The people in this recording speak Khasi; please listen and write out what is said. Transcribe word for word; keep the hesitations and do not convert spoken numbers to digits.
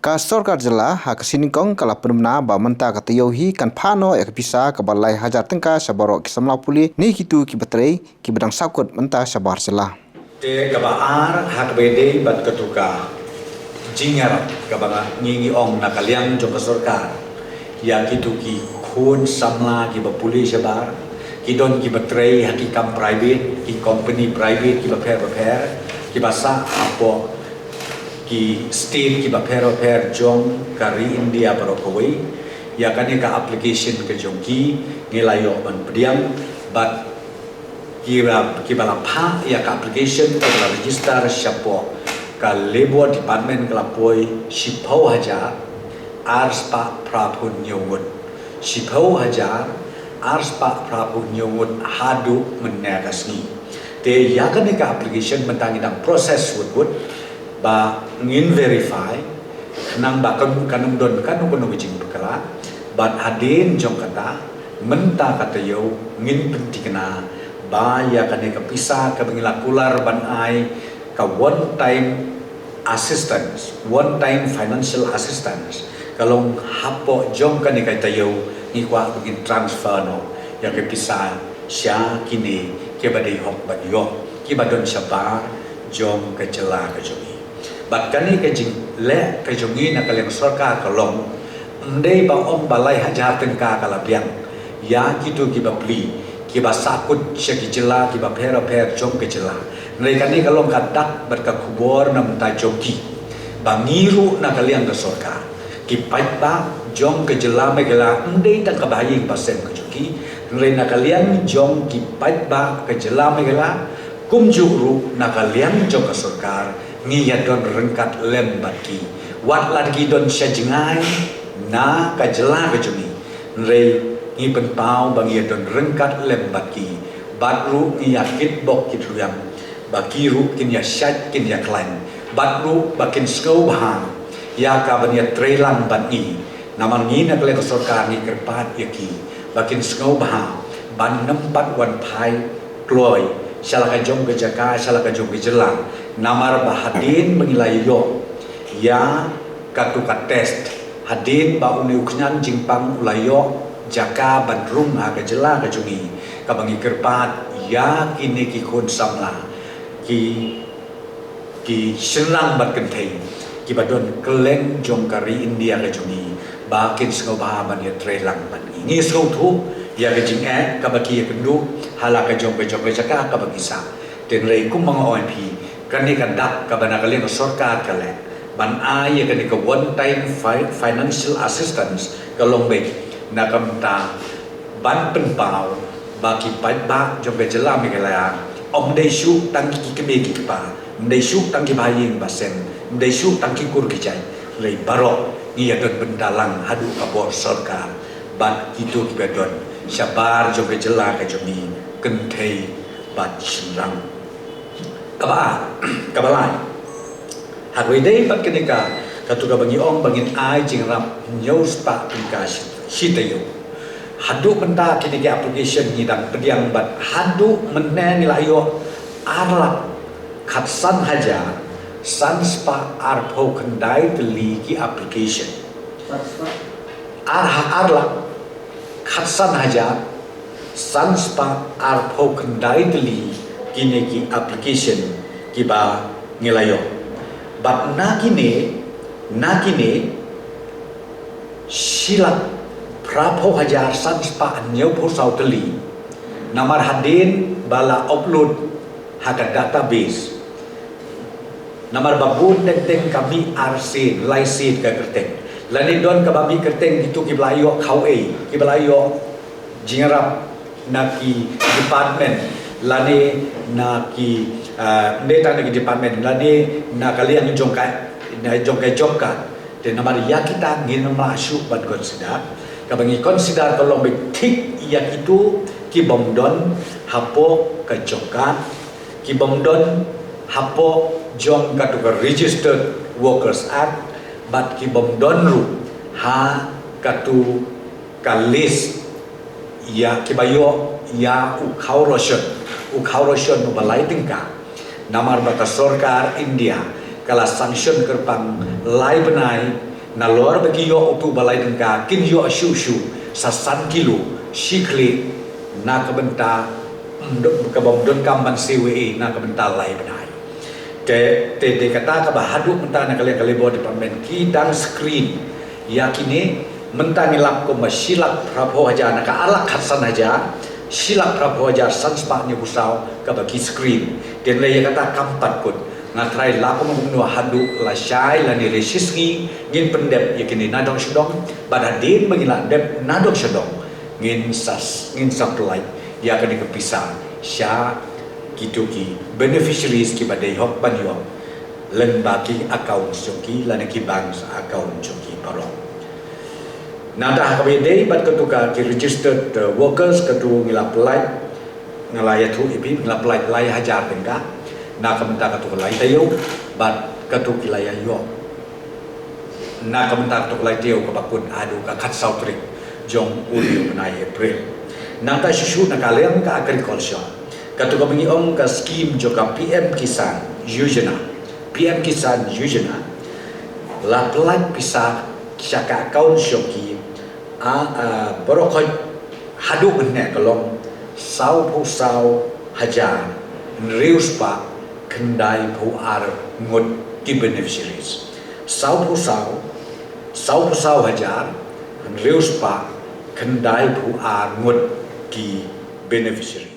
Ka sorkar jylla ha ka sngi nyngkong ka la pynbna ba mynta ka taïew hi kan phah noh ïa ka pisa kaba lai hajar tyngka sha baroh ki samla pule ne kito kiba trei kiba dang sahkut mynta shabar jylla. Te kaba ar ha kaba ïadei bad katu ka jingïarap kaba nga ngi ngi ong na ka liang jong ka sorkar ïa kito ki khun samla kiba pule shabar, ki don kiba trei ha ki kam private, ki company private kiba pher bapher, kiba sah hapoh ki state kiba pher bapher jong ka ri India baroh kawei. Ïa kane ka application ka jong ki ngi la ïoh ban pdiang bad kiba, kiba la phah ïa ka application, kiba la register shapoh ka Labour Department ka la poi shiphew hajar ar spah phra phew hynñiew ngut. Shiphew hajar ar spah phra phew hynñiew ngut haduh mynne ka sngi. Te ïa kane ka application mynta ngi dang process wut wut ba ngin verify khnang ba kan, kan ym don kano kano ka jingpakla. Bad hadien jong kata, mynta ka taïew ngin pynthikna ba ïa kane ka pisa kaba ngi la kular ban ai ka one time assistance, one time financial assistance, ka long hapoh jong kane ka taïew ngi kwah ba ngin transfer noh ïa ka pisa sha kine kiba dei hok ban ïoh, kiba don shabar jong ka jylla ka jong ngi. Bad kane ka jingleh ka jong ngi na ka liang sorkar ka long, ym dei ba ong ba lai hajar tyngka ka la biang ïa kito kiba pule, kiba sahkut sha ki jylla kiba pher bapher jong ka jylla. Hynrei kane ka long ka dak bad ka khubor na bynta jong ki ba ngi ruh na ka liang ka sorkar, ki paidbah jong ka jylla Meghalaya, ym dei tang kaba ha ïing ba sem ka jong ki, hynrei na ka liang jong ki paidbah ka jylla Meghalaya, kumjuh ruh na ka liang jong ka sorkar, ngi ïa don ryngkat lem bad ki. Wat la ki don sha jngai na ka jylla ka jong ngi, hynrei ngi pynpaw ba ngi ïa don ryngkat lem bad ki. Bad ruh ngi ïa kitbok kitrwiang ba ki ruh kin ïa shait kin ïa khlaiñ. Bad ruh ba kin sngewbha ïa ka ban ïa trei lang bad ngi. Namar ngi na ka liang ka sorkar ngi kyrpad ïa ki ba kin sngewbha ban nym pat wan phai kloi sha la ka jong ka jaka, sha la ka jong ka jylla. Namar ba hadien ba ngi la ïoh ïa katu ka test, hadien ba une u khñiang jingpang u la ïoh jaka ban rung ha ka jylla ka jong ngi, kaba ngi kyrpad ïa kine ki khun samla, ki ki shynrang bad kynthei kiba don kylleng jong ka ri India ka jong ngi, ba kin sngewbha ban ïa trei lang bad ngi. Ngi sngewthuh ïa ka jingeh kaba ki ïa kynduh ha la ka jong ka jong ka jaka kaba ki sah. Te hynrei kumba nga ong ïa phi, kane ka dak kaba na ka liang ka sorkar ka leh ban ai ïa kane ka one time fi-, financial assistance ka long beit na ka bynta ban pynpaw ba ki paidbah jong ka jylla Meghalaya, ym dei shuh tang ki kmie ki kpa, ym dei shuh tang kiba ha ïing ba sem, ym dei shuh tang ki kur ki jait, hynrei baroh ngi ïa don bynta lang haduh ka bor sorkar bad kito kiba don shabar jong ka jylla ka jong ngi, kynthei bad shynrang. Kaba, kaba lai. Ha kaba ïadei bad kane ka, katu kaba ngi ong ba ngin ai jingïarap hynñiew spah tyngka shi, shi taïew. Haduh mynta kine ki application ngi dang pdiang bad haduh mynne ngi la ïoh ar lak khatsan hajar san spah arphew khyndai tylli ki application. Ar ha, ar lak khatsan hajar san spah arphew khyndai tylli kine ki application kiba ngi la ïoh. Bad na kine, na kine, shi lak phraphew hajar san spah hynñiewphew saw tylli. Namar hadien ba la upload ha ka database. Namar ba bun teng teng ka mih arsien, laisien ka kyrteng. Lane don kaba mih kyrteng kito kiba la ïoh khawei, kiba la ïoh jingïarap na ki department, lane na ki, ah, ym dei tang na ki department, lane na ka liang jong ka, na jong ka job card. Te namar ïa kita ngim lah shuh ban consider. Kaba ngi consider ka long beit thik ïa kito ki bym don hapoh ka job card, ki bym don hapoh jong katu ka Registered Workers Act, bad ki bym don ruh ha katu ka list ïa kiba ïoh ïa u khaw ration, u khaw ration uba lai tyngka. Namar ba ka sorkar India ka la sanction kyrpang lai bnai Nalor ba ki ïoh utu ba lai tyngka, kin ïoh shuh shuh sa san kilo shi khlieh na ka bynta, mm, do-, ka bym donkam ban siew ei ei na ka bynta lai bnai. Te, te, te kata kaba haduh mynta na ka liang ka Labour Department ki dang screen ïa kine. Mynta ngi lap kumba shi lak phra phew hajar na ka ar lak khatsan hajar, shi lak phra phew hajar san spah hynñiew phew saw kaba ki screen. Te ynda ïa kata kam pat kut, nga tharai la kumno kumno haduh lashai lane la shisngi ngin pyndep ïa kine nadong shadong, bad hadien ba ngin la dep nadong shadong ngin sa, ngin sa pyllait ïa kane ka pisa sha kito ki beneficiaries kiba dei hok ban ïoh lyngba ki account jong ki lane ki bank account jong ki baroh. Nangta ha kaba ïadei bad katu ka ki registered, uh, workers, katu ngi la pyllait, nga la ïathuh ïa phi, ngi la pyllait lai hajar tyngka na ka bynta katu ka lai taïew, bad katu ki la ïa ïoh na ka bynta katu ka lai taïew kaba kut haduh ka khatsaw tarik jong une u bnai April. Nangta shuh shuh na ka liang ka agriculture, katu kaba ngi ong ka scheme jong ka P M Kisan Yojana, P M Kisan Yojana, la pyllait pisa sha ka account jong ki, a, a, baroh khoit haduh mynne ka long saw phew saw hajar hynriew spah khyndai phew ar ngut ki beneficiaries. Saw phew saw, saw phew saw hajar hynriew spah khyndai phew ar ngut ki beneficiaries.